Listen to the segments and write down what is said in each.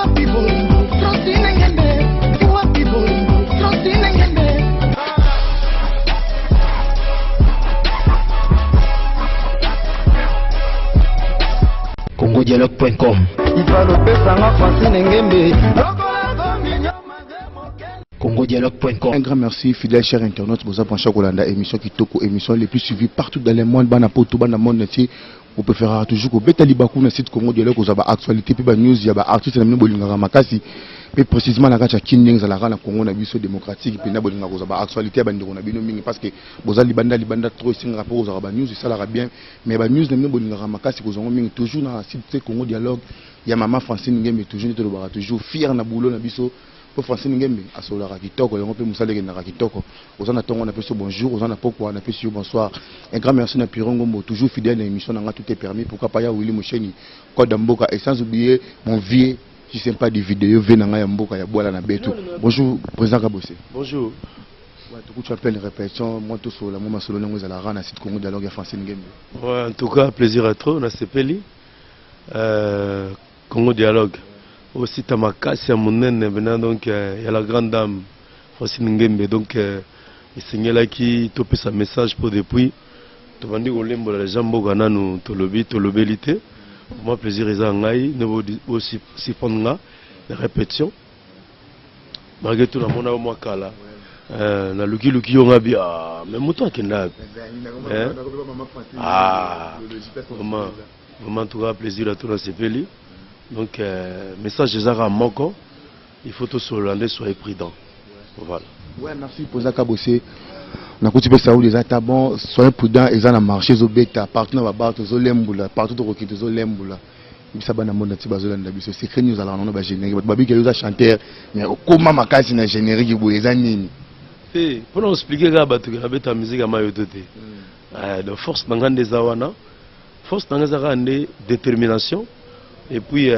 Wapi bolingo Francine Ngembe? Wapi bolingo Francine Ngembe? congodialogue.com. congodialogue.com. Un grand merci, fidèle cher internaute, boza branché kolanda émission kitoko, émission les plus suivies partout dans le monde, bana poto, bana monde entier. Vous préférez toujours kobeta libaku na site Congo Dialogue, kozwa ba actualité pe ba news ya ba artistes na bino bolingaka makasi, pe précisément na kati ya Kin ndenge ezalaka na Congo na biso démocratique, pe na bolingaka kozwa ba actualité ya bandeko na bino mingi parce que boza libanda libanda trop, esengaka pe kozwaka ba news, esalaka bien, mais ba news na bino bolingaka makasi kozwa yango mingi toujours na site Congo Dialogue ya mama Francine Ngembe, toujours nde tolobaka toujours fier na boulot na biso. Po Francine Ngembe asololaka kitoko, yango pe mosala ekendaka kitoko. Oza na tongo napesi yo bonjour, oza na pokwa napesi yo bonsoir. Un grand merci na Pierrot Ngombo, toujours fidèle na émission na nga, tout est permis. Pourquoi pas ya Willy Musheni, code ya mboka, et sans oublier mon vieux qui sympa du vidéo vie na nga ya mboka ya Bwala na Beto. Bonjour président Kabose. Bonjour. Ouais, tout coup, tu appelles une répétition, moi tout sur la moi solo nango ezalaka na site Congo Dialogue ya Francine Ngembe. Ouais, en tout cas plaisir à trop na sepeli. Congo Dialogue oyo site ya makasi ya monene mpena donc ya la grande dame Francine Ngembe, donc esengelaki topesa message mpo depuis tobandi kolembola deja mboka nanu tolobi tolobeli te. Moi plaisir eza ya ngai nde bosiprendre nga na répétition malgré tout namona yo mwa kala. Nalukiluki yo nga bi, ah, mais moto akenda wapi? Ah, vraiment, vraiment, en tout cas plaisir à tout na sepeli. Donc message ezaka moko, il faut tosolola nde, soyez prudent, voilà. Ouais, merci président Kabose. Nakuti mpe Saoul eza ta bon, soyez prudent, eza na marché, ezobeta partout na babar, tozolembula partout, tokoki tozolembula bisa bana monde nati bazolanda biso. Secret nini ozalaka nango ba générique? Bato babiki yo oza chanteur mais okóma makasi na générique boye, eza nini? Te, mpona koexpliquer kaka bato ke nabeta musique ya mayoto te. Donc force na ngai nde eza wana, force na ngai eza kaka nde détermination, et puis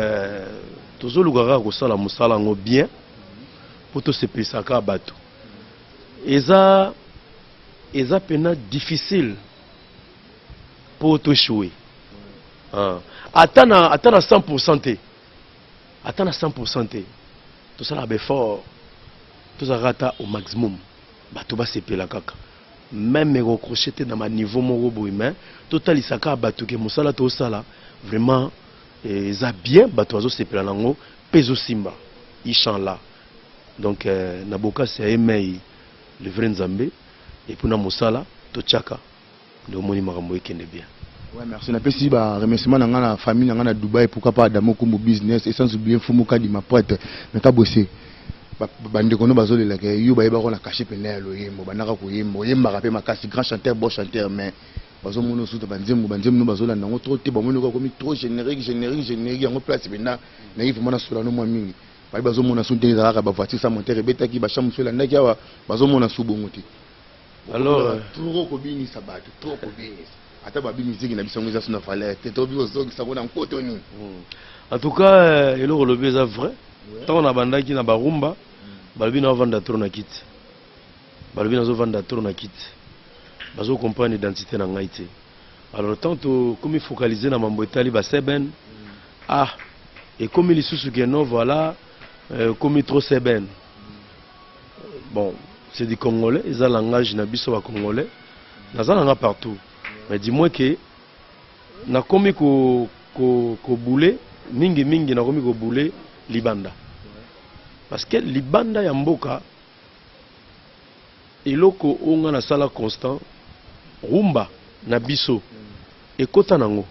tozoluka kaka kosala mosala yango bien mpo tosepelisa kaka bato. Eza mpena difficile mpo toéchouer. Ah. Ata na 100% te, ata na 100% te, tosalaka baeffort, tozalaka ata au maximum, bato basepela kaka, même ekocroche te na baniveau moko boye, mais totalisa kaka bato ke mosala tosala vraiment eza bien, bato bazosepela nango mpe ezosimba, inchallah. Donc na bokasi ya ye mei le vrai Nzambe, et puis na mosala totiaka nde omoni makambo ekende bien. Ouais, merci. Napesi ba remerciement na nga na famille na nga na Dubaï, pourquoi pas Adamo Kumbu business, et sans oublier Mfumu Kadima prêtre. Mais Kabose, bandeko no bazolelaka yo, bayebaka na cachet pene ya loyembo, bandaka koyemba, oyembaka mpe makasi, grand chanteur, bon chanteur, mais bazomona osuta banzembo no bazolanda yango trop te, bamoni okomi trop générique, générique, générique, yango place mpenza nayi vraiment nasola no mwa mingi. Bayi bazomona su ndenge ezalaka, bavoiture sans moteur ebetaki bachambre mosusu elandaki awa, bazomona su bongo te. Alors, trop kobinisa bato, trop kobinisa, ata babi miziki na biso yango eza so na valeur te, tobi kozongisa ngo na nkoto nini? En tout cas eloko olobi eza vrai. Ntango nabandaki na barumba, balobi naovanda trop na kiti, balobi nazovanda trop na kiti, bazocomprendre identité na ngai te. Alors tant tokomi focaliser na mambo etali baseben, ah, ekomi lisusu ke non, voilà, ekomi trop seben. Bon, c'est du congolais, eza langage na biso bacongolais. Naza nanga partout, mais du moins ke nakomi kobule mingi mingi, nakomi kobule libanda, parce que libanda ya mboka, eloko oyo nga nasala constant, rumba na biso ekota nango.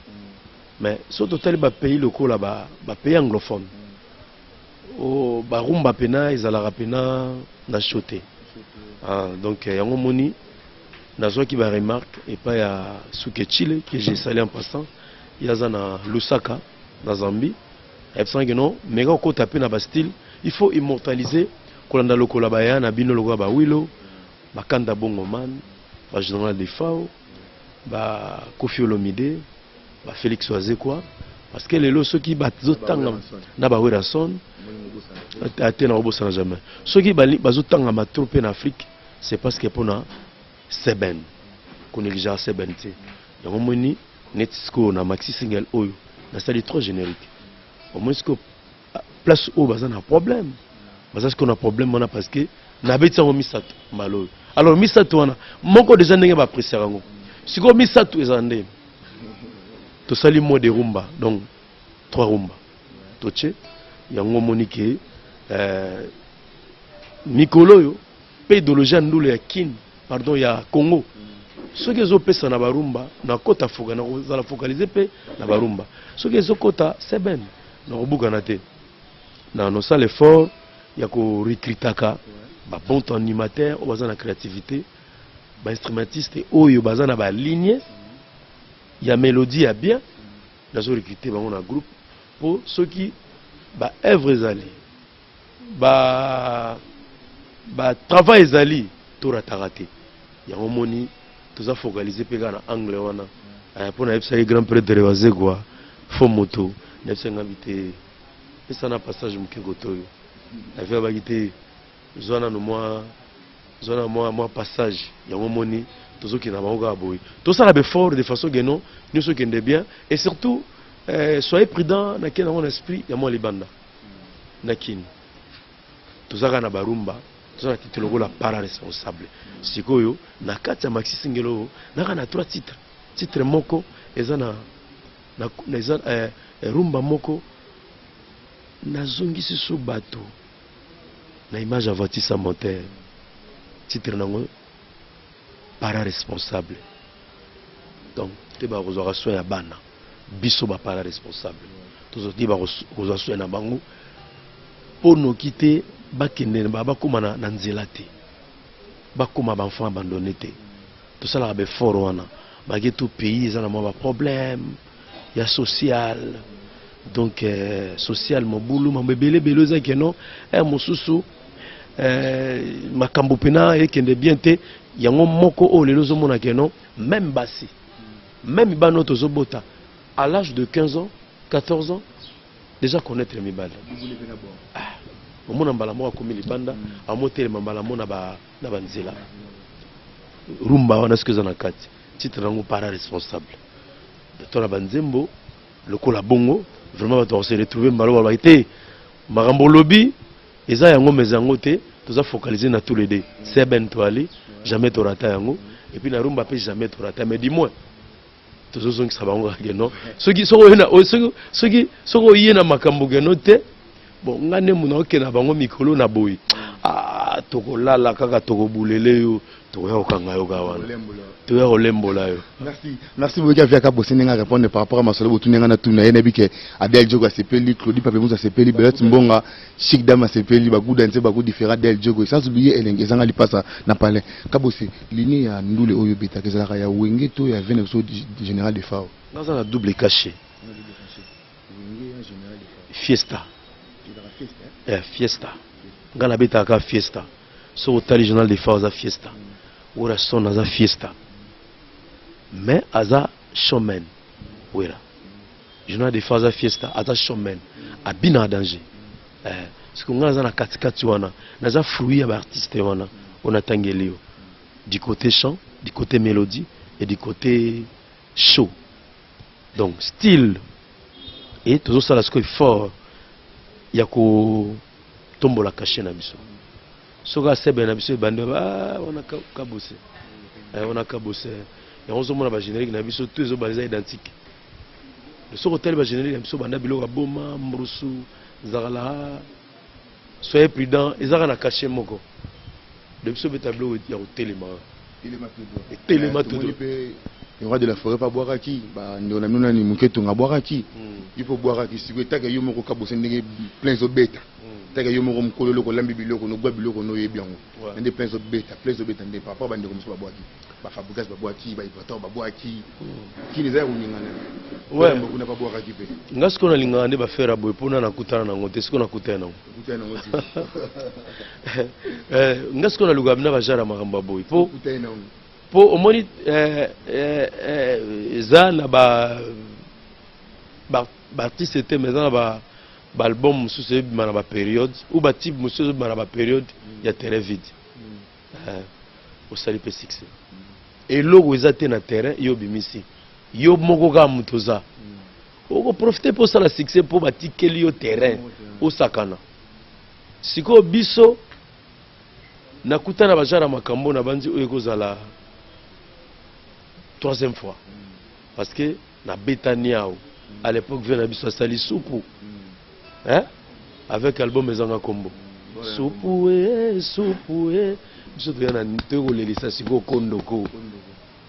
Mais so totali bapays lokola bapays anglophone, barumba mpena ezalaka mpena na show te. Ah, donc yango moni nazwaki baremarque epai ya Suke Chile, que j'ai sali en passant, ye aza na Lusaka na Zambie, ayebisaki non, meka kokota mpe na bastyle, il faut immortaliser kolanda lokola baya na bino, lokola bawilo bakanda bongo man, bagénéral Defao, bakofi Olomide, bafélix Wazekwa, parce que lelo soki bazotanga na baWerrason ate na kobosana jamais, soki bazotangama trop mpe na Afrique, c'est parce que mpona seben konégligeaka seben te. Yango moni neti sikoyo na maxi single oyo nasali trois générique, omoni sikoyo. Place oyo baza na problème, baza sikoyo na problème wana parce que nabeti yango misato mbala oyo. Alors misato wana moko déjà ndenge baappréciaka yango, sikoyo misato ezala nde tosali mot de rumba, donc trois rumba totie yango. Omoni ke mikolo oyo mpe idéologie ya ndule ya Kine, pardon, ya Congo, soki ezopesa na barumba, nakota foka, nakozala focalisé mpe na barumba. Soki ezokota seben, nakobukana te na nosala effort ya korecrutaka babon animateur oyo baza na créativité, bainstrumentiste oyo baza na baligne ya mélodie ya bien. Nazorecrute bango na groupe mpo soki baœuvre ezali, ba batravail ezali, torataka te. Yango moni toza focalisé mpe kaka na angle wana. Mpo nayebisaki grand prêtre Wazekwa fo moto, nayebisaki ngabi te, pesa na passage moke koto oyo avi abaki te, zwa nano mwa, zwa na mwa passage. Yango moni tozokende na bango kaka boye, tosala baeffort de façon que non, nyonso ekende bien. Et surtout soyez prudent, nakende yango na esprit ya mwa libanda. Na Kini toza kaka na barumba, toza na titre lokola para responsable. Sikoyo na kati ya maxi single oyo naka na trois titres. Titre moko eza na eza rumba moko nazongisi so bato na image ya voiture sans moteur, titre nango para responsable. Donc te bakozwaka soin ya bana biso, bapara responsable tozoti bakozwa soin na bango mpo noki te bakende bakóma na nzela te, bakóma baenfant abandonné te. Tosalaka baeffort wana malgré tout. Pays eza na mwa baproblème ya social, donc social mobulu, mambo ebele ebele eza keno mosusu makambo mpena ekende bien te. Yango moko oyo lelo ozomona keno même basi, même bana oyo tozobota à l'âge de 15 ans, 14 ans, déjà connaître mibali. Ah, omona mbala moko akomi libanda, amotelema mbala mo na banzela. Rumba wana soki eza na kati, titre yango para responsable, to na banzembo lokola bongo, vraiment bato bakose retrouver mbala balobaki te makambo olobi eza yango, mais yango te. Toza focalisé na tous les deux seben, toali jamais torata yango. Et puis na rumba mpe jamais torata, mais du moins tozozongisa bango kaka keno soki soki oye na makambo keno te. Bon, nga nde muna okende na bango mikolo na boye. Ah, tokolala kaka, tokobulele yo, tokoya kokanga yo kaka wana, toya kolembola yo. Merci, merci beaucoup avia Kabose ndenge répondre par rapport à masolo botu ndenge na tuna ye. Nayebi ke Adel Diogo asepeli, Claudie Papemus asepeli, Belot Mbonga, Chic Dame asepeli, baguda nze bagu différent Adel Diogo, sans oublier elenge ezanga lipasa na palais. Kabose, ligne ya ndule oyo obetaka ezalaka ya Wenge to ya vene biso Général Defao? Naza na double cachet, fiesta, fiesta. Nga nabetaka fiesta. Soki otali Général Defao aza fiesta, Werrason aza fiesta, mais aza showman. Wera, Général Defao aza fiesta, aza showman, abina danger. Soki nga naza na katikati wana, naza fruit ya baartiste wana oyo natangeli yo, du côté chant, du côté mélodie et du côté show, donc style. Et tozosala sikoyo effort ya kotombola cachet na biso. Soki asebe na biso ebandi wana, Kabose wana, Kabose yango ozomona bagénérique na biso tout ezobanda eza identique. Soki otali bagénérique na biso, banda biloko ya boma mbrusu nzakala, soyez prudent, ezaka na cachet moko de biso beta biloko ya kotelema, etelema. Le roi de la forêt abwakaki bandeko na bino nani, moke tonga abwakaki yo mpo obwakaki. Sikoyo etaka yo moko Kabose, ndenge plein ezobeta, etaka yo moko mokolo eloko olambi biloko nobwa biloko noyebi yango nde plein ezobeta, plein ezobeta nde par rapport bandeko mosusu babwaki, bafabrigas babwaki, baibrator babwaki, kini eza ya koningana kuna babwakaki mpe. Nga sikoyo nalingaka nde bafere boye mpona nakutana nango te. Sikoyo nakutana nango, nga sikoyo nalukaka bina bajare ya makambo ya boye mpo omoni eza na baartiste te, mais eza na baalbum mosusu ezobima na bapériode ou batype mosusu ezobima na bapériode ya terrain vide. Osali mpe succès, eloko eza te na terrain, yo obimisi yo moko kaka moto oza. Okoprofite mpo osala succès mpo batikeli yo terrain osakana. Sikoyo biso nakuta na bajara makambo na banzi oyo ekozala troisième fois parce que nabeta niao à l'époque vie na biso asali supu hein? Avec album ezanga kombo supu e supu e biso toya na toye kolelisa sikoyo kondoko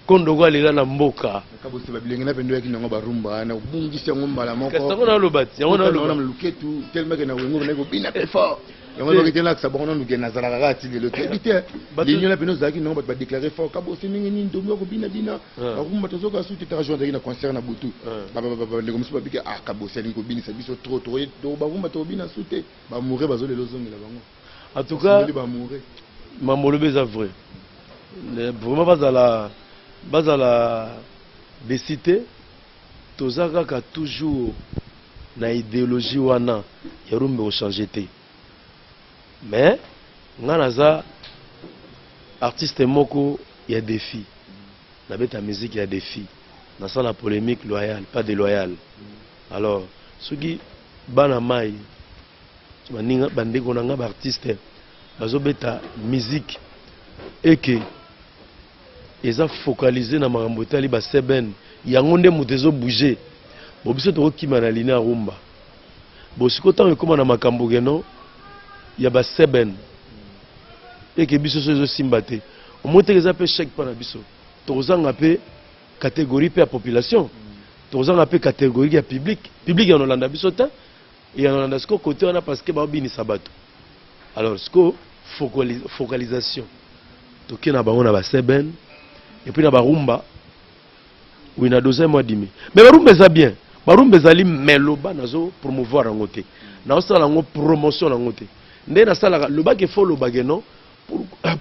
kondoko alela na mboka. Kabose babilenge na pendo yaki nango barumba wana obungisi yango mbala moko. Kasi yango naloba ti yango naloba na luketu tellement que na wengo na kobina pe fort yango Te. elobaki te nakisa bango nanu ke nazalaka kaka ti lelo toyebi te. Linio na pendo ozalaki nango bato badéclare fort Kabose ndenge nini tomi kobina bina barumba tozoka su te. Taka jour azalaki na concert na butu, bandeko mosusu babiki ah Kabose alingi kobinisa biso trop to barumba tokobina su te, bamoure bazolela ozongela bango. En tout cas Basundoli bamoure. Mambo olobi eza vrai. Vraiment bazala bazala desi te, toza kaka toujours na idéologie wana ya rumba ekochange te. Mais nga naza artiste moko ya défi, nabeta musique ya défi, nasala polémique loyale, pas déloyale. Alors soki bana mai baninga bandeko na nga baartiste bazobeta musique eke eza focalise na makambo etali ba seben, yango nde moto ezobouge bo biso tokokima na ligne ya rumba. Bo sikoyo ntango ekóma na makambo keno ya ba seben eke biso so ezosimba te, omoni teke eza mpe chèque mpa na biso, tokozanga mpe catégorie mpe ya population, tokozanga mpe catégorie ya public. Public ya nolanda biso te, ya nolanda sikoyo kote wana parce que baobinisa bato. Alors sikoyo focalisation toke na bango na baseben et puis na barumba. Oui, na deuxième mois dimi. Mais barumba eza bien, barumba ezali, mais loba nazo promouvoir yango te, naosala yango promotion yango te. Nde nasalaka lobaki fo lobake non.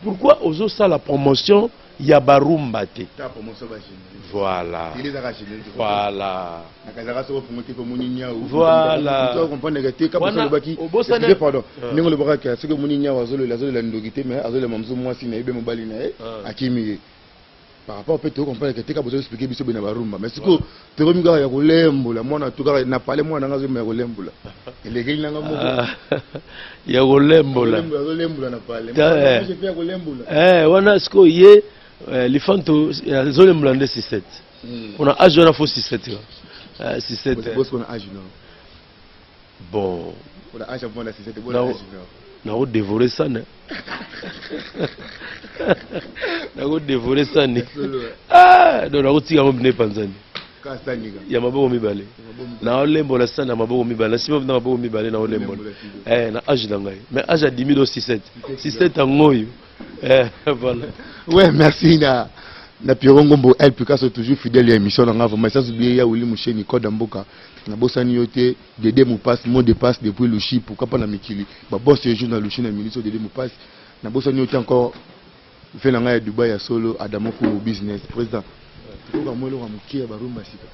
Pourquoi ozosala promotion ya barumba te? Ta promotion ba générique. Voilà. Télé ezaka générique. Voilà. Nakazaka soko fongo te mpo omoni nyau. Voilà. Ozo comprendre que te Kabose Wana, alobaki excusez, pardon, ndenge olobaka ke soki omoni nyau azolela, azolela ndoki te, mais azolela mosusu mwasi na ye be mobali na ye akimi ye. Par rapport mpe tozo comprendre que te Kabose expliquer biso be na barumba, mais sikoyo tokomi kaka ya kolembola mwana to kaka na pale mwana nanga azoyemba ya kolembola elekeli nanga moko. Ah, ya kolembola. Azolembola, azolembola na pale. Ta, Mwana ya kolembola. Wana sikoyo ye lifanto azolembola nde 67 mpona age wana fo 67 67. Bosco na age no. Bon. Mpona age ya mwana 67 bona age no. Nakodevore sani, nakodevore sani. Solo. Ah, donc nakotika yango mpena epanzani. Kasanika. Ya maboko mibale naolembola sani ya maboko mibale na nsima na maboko mibale naolembola. Na age na ngai, mais age adimi do 67 67 yango oyo. Voilà. Ouais, merci na Pierrot Ngombo El Picasso, toujours fidèle à émission nanga vraiment sans oublier ya Willy Musheni code mboka na bosani yo te Dédé Moupasse mot de passe depuis Lushi, pourquoi pas na mikili ba boss séjour na Lushi na ministre Dédé Moupasse na bosani yo te encore fait nanga ya Dubaï ya solo Adamo Kourou business président tukoka mwelo wa mukia barumba sika.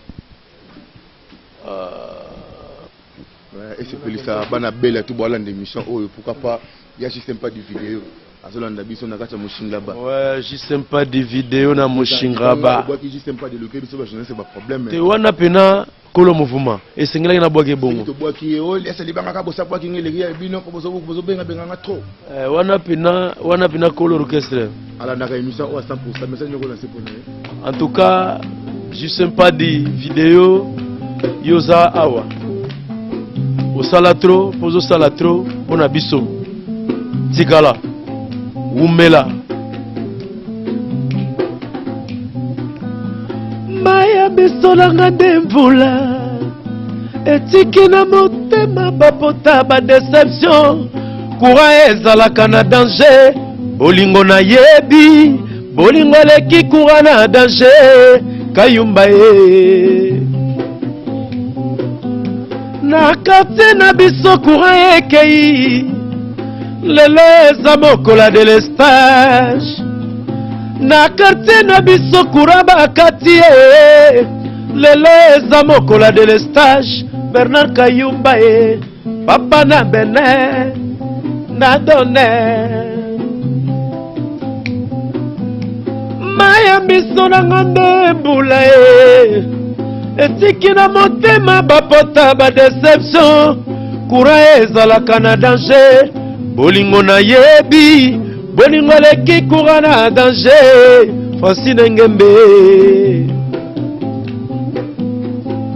Ouais, et c'est pelisa bana bela tout bolanda émission oyo, pourquoi pas ya système pas du vidéo azolanda biso na kati ya Moshingaba. Ouais, système pas de vidéo na Moshingaba. Obwaki système pas de loke biso ba journaliste ba problème. Te wana pena kolo mouvement esengelaki nabwaki ebongo. Tobwaki ye oyo ese libangaka bosa bwaki nge eleki ya bino ko bozobenga benganga trop. Wana pena kolo orchestre. Alandaka émission oyo à 100%, message nyoko na se pona ye. En tout cas, Justin Padi vidéo, yoza awa osala trop mpo ozosala trop mpo na biso, tikala wumela. Maya miso nanga nde mvula etiki na motema bapota badeception, courant ezalaka na danger, bolingo nayebi bolingo eleki courant na danger. Kayumba ye na quartier na biso courant ekei lelo eza mokolo ya délestage na quartier na biso courant bakati ye lelo eza mokolo ya délestage. Bernard Kayumba ye papa na Benin na done maya miso nanga nde mbula ye. Etiki na motema bapota ba deception. Courant ezalaka na danger. Bolingo nayebi, bolingo eleki courant na danger. Francine Ngembe.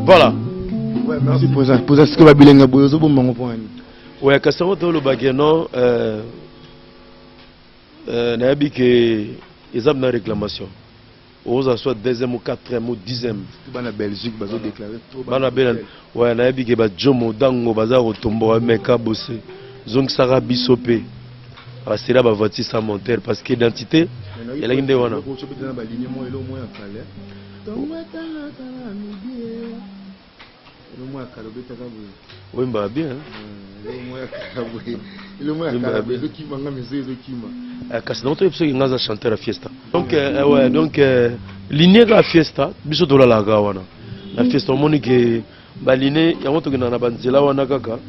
Voilà. Ouais, merci président. Président, ce que babilenga boye ozobomba yango mpo nani? Ouais, kasi yango tolobaki non nayebi ke eza na réclamation. Oza soit deuxième ou quatrième ou dixième. Bana Belgique bazo déclarer trop. Bana Belgique. Ouais, nayebi ke ba Jomo Dango baza kotomboka meka bose. Zongisaka biso pe. Basela ba voiture sans moteur parce que identité elaki nde wana. Oyembaka bien. Kasi nango toyebi soki nga aza chanteur ya fiesta. Donc ouais, donc ligne kaka fiesta biso tolalaka wana. Na fiesta omoni ke baline yango tokendaka na banzela wana kaka.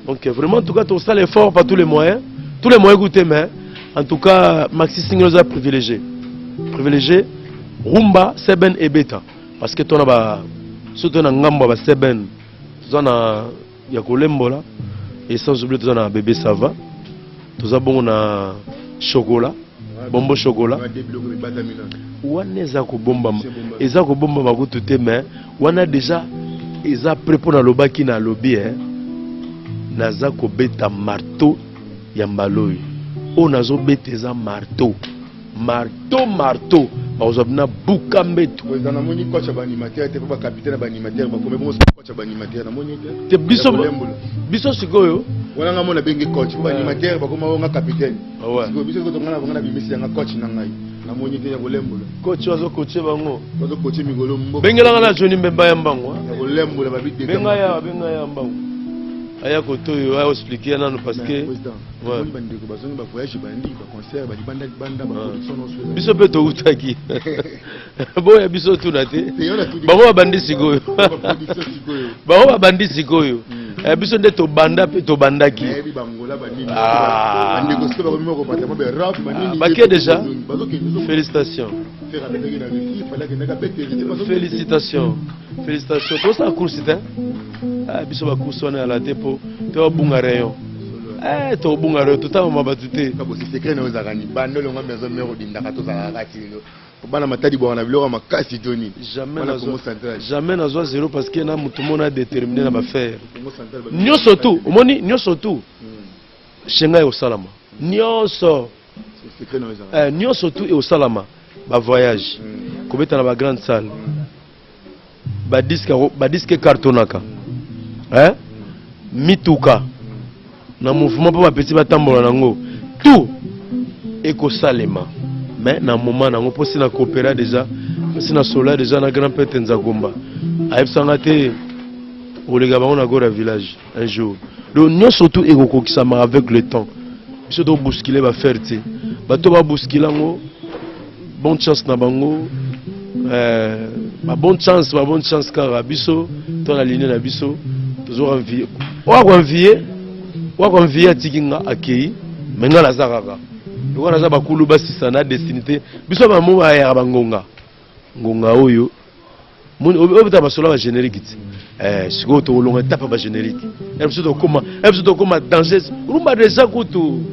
Donc vraiment en tout cas tosala effort par tous les moyens. Tous les moyens goûter mais en tout cas Maxi Single oza privilégié. Privilégié Rumba, Seben et Beta. Parce que tona ba surtout na ngambo ba Seben toza na ya kolembola et sans oublier toza na bébé ça va. Toza bongo na chocolat, bombo chocolat. Wana eza kobombama, eza kobombama kutu te mais wana déjà eza prêt pona lobaki na lobi hein. Naza kobeta marteau ya mbaloyo. Oyo nazobeta eza marteau. Marteau, marteau. Bakozwa bina buka mbetu. Président, namoni coach ya ba animateur te, po ba capitaine ya ba animateur bakomi bongo coach ya ba animateur, namoni te. Te biso biso sikoyo. Wana nga mona bengi coach, po ba animateur bakoma nga capitaine. Ah ouais. Sikoyo biso sikoyo tongana banga na bimisi ya nga coach na ngai. Namoni te ya kolembola. Coach azo coacher bango. Azo coacher mikolo mboka. Bengelanga na Johnny Mbemba ya mbango. Ya kolembola ba bideka. Benga ya, benga ya mbango. Aya kotoyo, aya expliquer nanu parce que Président, Ouais. Namoni bandeko bazongi ba voyage bandi ba concert ba libanda libanda ba production nyonso ezali. Biso pe towutaki. Boya biso tuna te. Te, yo natuni. Bango babandi sikoyo. Ba production sikoyo. Bango babandi sikoyo. Biso nde tobanda pe tobandaki. Nayebi bangola ba nini. Ah. Bandeko sikoyo bakomi moko bata ba rap ba nini. Ah, bake déjà. Bazokende, bazokende. Félicitations. Faire abetaki na Russie, fallait akendaka bete Russie, bazokende. Félicitations. Félicitations. Tosala course te. Ah, biso ba course wana ya la te po to babunga rayon. Eh, tobunga rayon, totangama bato te. Ka bosi secret na ozalaka ni bando longa maison mère odindaka tozalaka kati lelo. Bana matadi bwaka na biloko ya makasi to nini? Jamais Bana nazwa Congo Central. Jamais nazwa zéro parce que na mutu mona déterminé na ba faire. Congo Central ba- Nyonso tout, omoni nyonso tout. Shenga ekosalama. Nyonso. Secret na ozalaka. Eh, nyonso tout ekosalama. Ba voyage. Kobeta na ba grande salle. Ba disque ba disque cartonaka. Hein? Mituka. Na mouvement po ba petit batambola nango. Tout ekosalema. Mais na moment nango po si na coopéra déjà, si na sola déjà na grand père Nzakomba. Ayebisanga te koleka bango na Gora village un jour. Donc nyonso tout ekokokisama avec le temps. Biso to bousculer ba faire te. Bato ba bousculer yango bonne chance na bango. Ba bonne chance, ba bonne chance kaka biso to na ligne na biso tozo envier. Oya ko envier, oya ko envier atiki nga akei, mais nga naza kaka. Lokola naza bakulu basisa na destinité. Biso ba mo ba ya bangonga. Ngonga oyo moni obeta basola ba générique ti. Sikoyo tokolonga étape ba générique. Biso tokoma, biso tokoma danger. Rumba déjà kutu.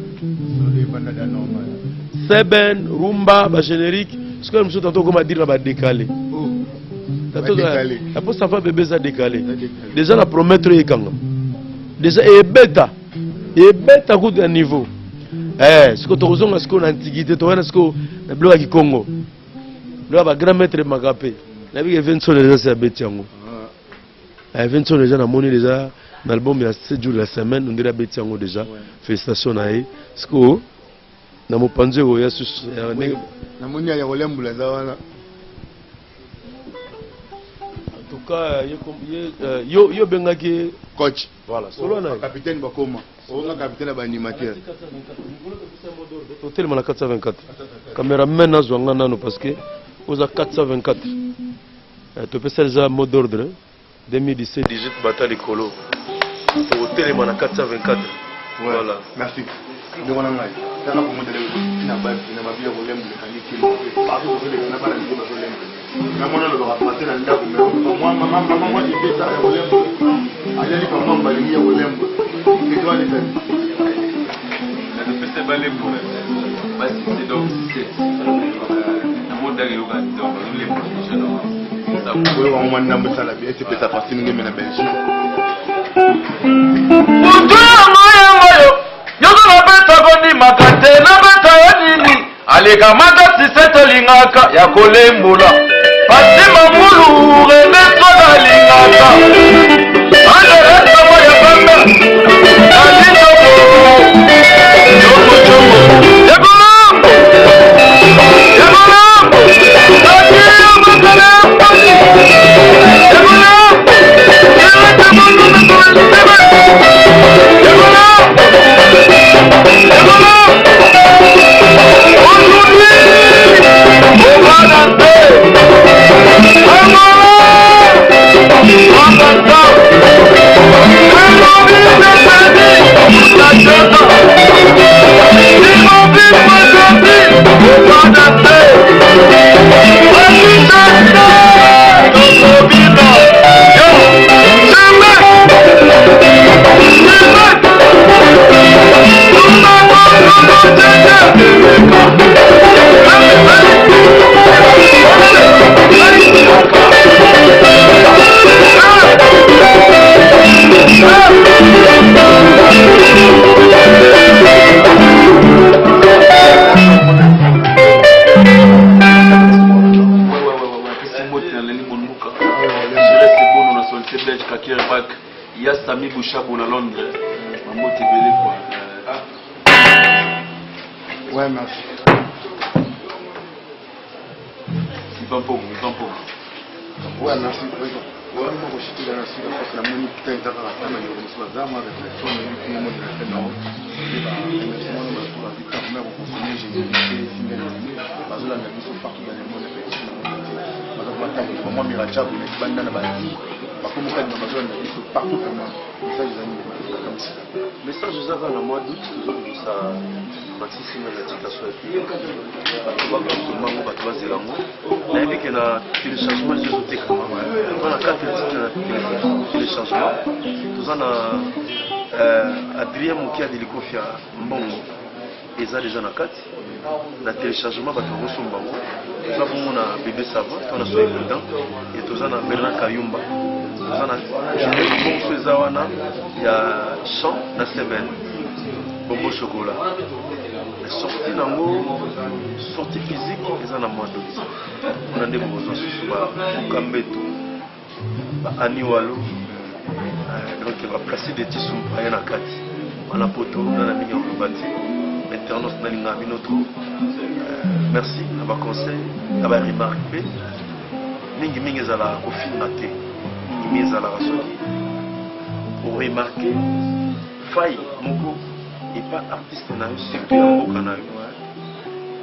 Seben, rumba, ba générique. Sikoyo biso tantôt koma dire na ba décalé. Oh. Tantôt, Ba décalé. po ça va bébé ça décalé. Ba décalé. Déjà na promettre ekanga. Déjà ebeta. Ebeta kutu ya niveau. Sikoyo tokozonga sikoyo na antiquité, towana sikoyo na biloko ya Kikongo. Biloko ya ba grand maître Makape. Nayebi ke Vincent déjà c'est abeti yango. Vincent déjà namoni déjà na album ya 7 jours de la semaine, on dirait abeti yango déjà. Ouais. Félicitations na ye. Sikoyo na mopanzi oyo ya susu, ya ndenge Namoni ya kolembula eza wana. En tout cas, ye kom-, ye yo, yo bengaki coach. Voilà, solo na ye. Capitaine Bakoma. Oyo capitaine ba animateur. Totelema na 424. Cameraman azwa nga nano parce que oza 424. Topesa déjà mot d'ordre 2017 18 bata likolo. Totelema na 424. Ouais. Voilà. Merci. Ndeko na ngai. Tanga ko modele ko na ba na ba bien ko lembe kaniki. Partout ko lembe na bana ndeko ba lembe. Namona alobaka français na ndako mais mama mama mwa ebeta ya kolemba aliali pamwa mbalingi ya kolemba etoile ezali napesa balembola basise donc sise namodaka eyoka donc bazolembola déjà donc oyo bango mwa ndambo esala bien esepesa Francine Ngembe na Belgique. Butu yango yango yo nyonso nabeta kondimaka te nabeta yo nini alekamata sise tolingaka ya kolembola pasi mangulu rene so nalingaka aleresango ya pembe nalingoko jongo jongo yekolambo yekolambo Ya Sami Bouchabo na Londres, bambote ebele quoi. Ouais, merci. Ivan Pongo, Ivan Pongo. Ouais, merci président. Ouais, moko shitila na sika parce que namoni putain eza kaka tama ndeko mosusu baza mwa réflexion nayebi te moni na fe nao remerciement na bato bavita vraimen kokonsome générité esimbi bazolanda biso partout dans le monde, effectif na monde te baza komatanga mwa mirajabu na libanda na bazi bakomokani bazolanda biso partout. Vraiment, message eza nini? Message eza kaka na mois d'août tozobimisa maxi single ya Tika So epi bato bakonsoma yango, bato bazela yango. Nayebi ke na téléchargement eza ezotekama toza na 4 titre na téléchargement. Toza na Adrien Mokia de Likofi ya mbongo eza déjà na kati na téléchargement, bato bakosomba yango. Toza bongo na Bébé Sava, to na Soye Prudent, e toza na Bernard Kayumba, toza na Julien Bonso eza wana ya champ na Seven Bongo Chocolat. Sortie nango, sortie physique eza na mois d'août. Mpona nde bokozwa susu bakambeto baaniwalo, donc baplacide tisumpa ye na kati wana poto na na mingi ya koloba te. Internaute, nalingaka bino trop. Merci na baconseil na baremarque mpe mingimingi ezalaka kofinga te, mingimingi ezalaka soki oremarke faille moko epa artiste na yo, surtout ya mboka na yo,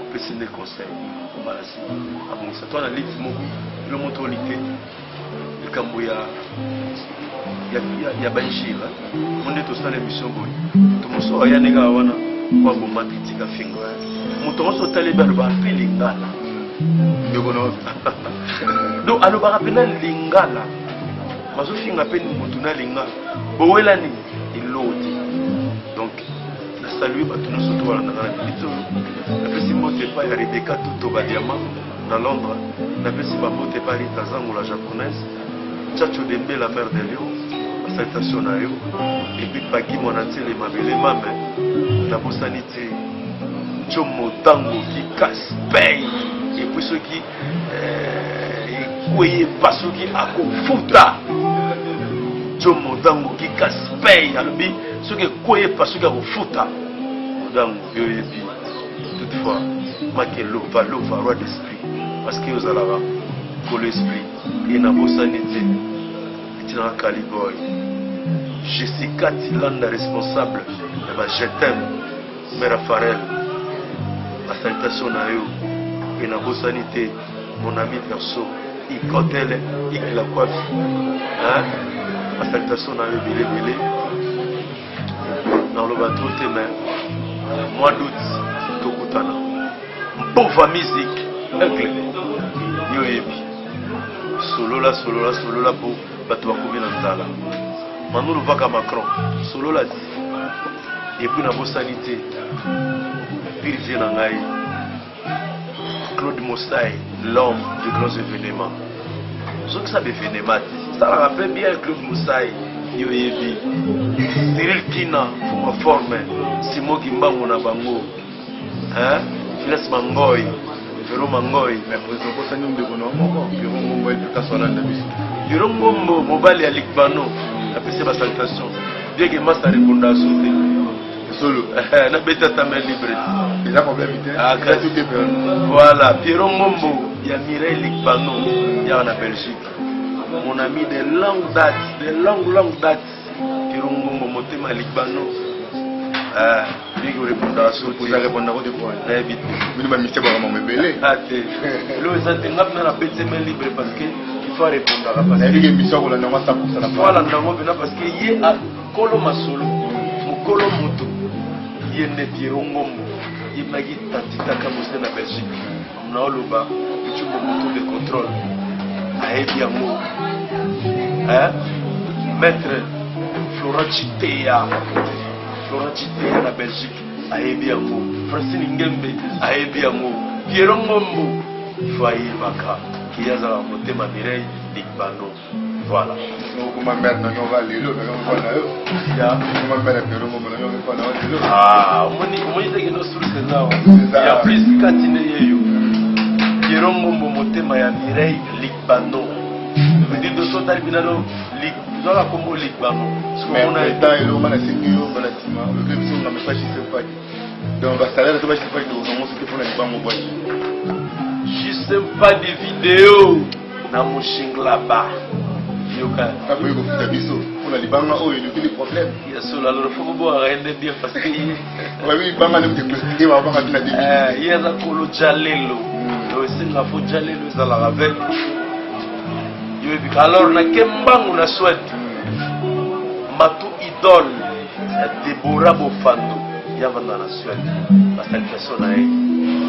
opesi nde conseil mbala nsima abongisa. To na liti moko elo moto oli te likambo ya bainjire mo nde tosala émission boye, moto mosusu aya ndenge kaka wana po aboma kritika finga moto nyonso otalebi alobaka mpe lingala. Ndeko na Donc alobaka mpena lingala, bazofinga mpe motu na lingala, bowela nini eloko te. Donc nasalue bato nyonso to balandaka na minute oyo. Napesi mbote epai ya Rebeka Tuto Badiama na Londres, napesi bambote epai Rita Zango la japonaise, Chacho Dembe la mère de Lion, basalutation na yo, et puis Pagi Mwana Ntiele Mabele Mame. Nabosani te Jo Motango Kikas Pay, et puis soki ekweye pa soki akofuta Jo Modango Kikas Pay alobi soki ekweye pa soki akofuta Modango yo oyebi. Toutefois make lova lova roi d'esprit parce que ozalaka kolo esprit ye. Nabosani te etinaka Caliboy Jessica Tilanda, responsable ya ba Je t'aime, mère Farel, basalutation na yo. E nabosani te mon ami perso Ikotele Ikla Kwafi, basalutation na yo ebele ebele. Naloba trop te, mais mois d'août tokutana. Mpova Musique, aigle yo oyebi. Solola, solola, solola po bato bakomi na nzala. Manulu Vaka Macron, solola ti. Et puis nabosani te pire vieux na ngai Claude Mosai, l'homme de grands événements. Zongisa ba événements te. Salaka mpe bien Claude Mosai, yo oyebi. Cyril Kina, Fuma Forme, Simon Kimbangu na bango. Hein? Filas Mangoy, Vero Mangoy. Mais président kosani ndeko na moko, Pierrot Ngombo ye kaso alanda biso. Pierrot Ngombo, mobali ya Likbano, apesi ba salutation. Bien que masta répondra so te. Solo. Nabeti ata main libre. Eza problème te. Ah, Eza tout est permis. Voilà, Pierrot Ngombo ya Mireille Likbano, ya na Belgique. Mon ami de longue date, de longue longue date. Pierrot Ngombo motema Likbano. Ah, bien que répondra so te. Oza répondre ko te point. Nayebi te. Bino ba mystère ba mama ebele. Ah te. Eloko eza te nga mpena napeti main libre parce que il faut répondre parce Nayebi que ke émission kolanda ngo 100% na faut alanda yango mpena parce que ye akolo masolo mokolo moto ye nde Pierrot Ngombo ye maki tatitaka bose na Belgique naoloba Tshumbo moto de contrôle ayebi yango hein? Maître Florent Chiteya, Florent Chiteya na Belgique ayebi yango, Francine Ngembe ayebi yango, Pierrot Ngombo il faut ayebaka ke ye azalaka motema Mireille Ligbano. Voilà. Okoma mère na yo va lelo na yo va na yo. Ya. Okoma mère ya Pierrot Ngombo na yo va na yo lelo. Ah, omoni omoni te kino source eza awa. Eza. Ya plus kati nde ye yo. Pierrot Ngombo motema ya Mireille Ligbano. Ndindo so otali bina no zwaka kombo Ligbano. Mais président eloko nga nasengi yo mbala nsima olobi biso nga message sefaki. Donc ba salaire to ba sefaki tokozango soki mpona libango bwaki. Je sais pas des vidéos na Moshinglaba. Yoka. Akoki kofuta biso mpona libanga oyo elukeli problème. Ya solo alors faut kobwaka ye nde bien parce que ye Babi libanga nde moto babanga bina te. Ye aza kolo jalelo. Donc esenga fo jalelo ezalaka avec yo ebika. Alors nake mbangu na Suède. Matu idole ya Deborah Bofando ya vanda na Suède. Ba salutation na ye.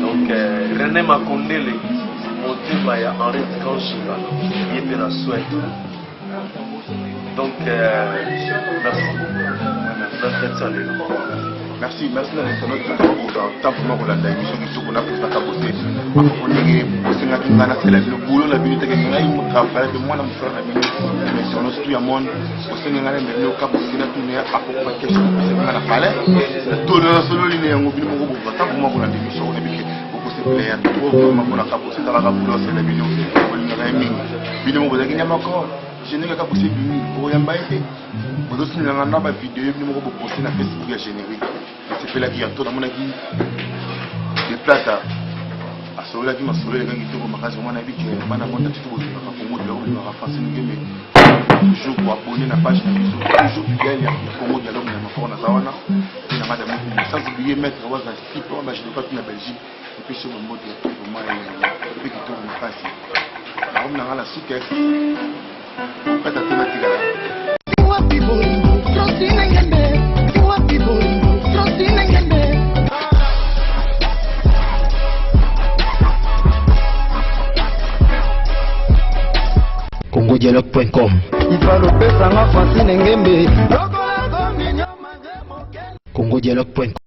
Donc René Makondele motema ya Henri Kanjinga ye mpe na Suède. Donc merci. Merci à lelo. Merci, merci na l'internaute tout temps vraiment kolanda émission kitoko na président Kabose. Apropos ndenge bosengaki ngai nasala bino boulot na bino teke ngai travaille mpe mwana mosala na bino mais sur nos tout ya monde osengi ngai na bino Kabose na tuna ya apropos ba question bopesaki ngai na palais nasololi na yango bino moko bozwa temps vraiment kolanda émission oyo nayebi ke bokosepela ya trop vraiment mpona Kabose talaka boulot asala bino bolingaka ye mingi bino moko bozalaki nyama kor générique ya Kabose ebimi bokoyamba ye te bozotindelanga na ba video bino moko boposte na Facebook ya générique nasepelaki ya to namonaki de plata asololaki masolo elekaki kitoko makasi vraiment nayebi ke bana monde entier bolingaka Congo Dialogue bolingaka Francine Ngembe toujours koabonne na page na biso toujours fidèle ya Congo Dialogue na mafort naza wana mpe na madame sans oublier maître waza sipe wana bajudoka tu na Belgique epesi yo bambote ya to vraiment mpe kitoko makasi nakomi na nga na suka okata te natikala. Wapi bolingo Francine Ngembe, wapi bolingo Francine Ngembe. congodialogue.com Ivalopesanga Francine Ngembe. congodialogue.com.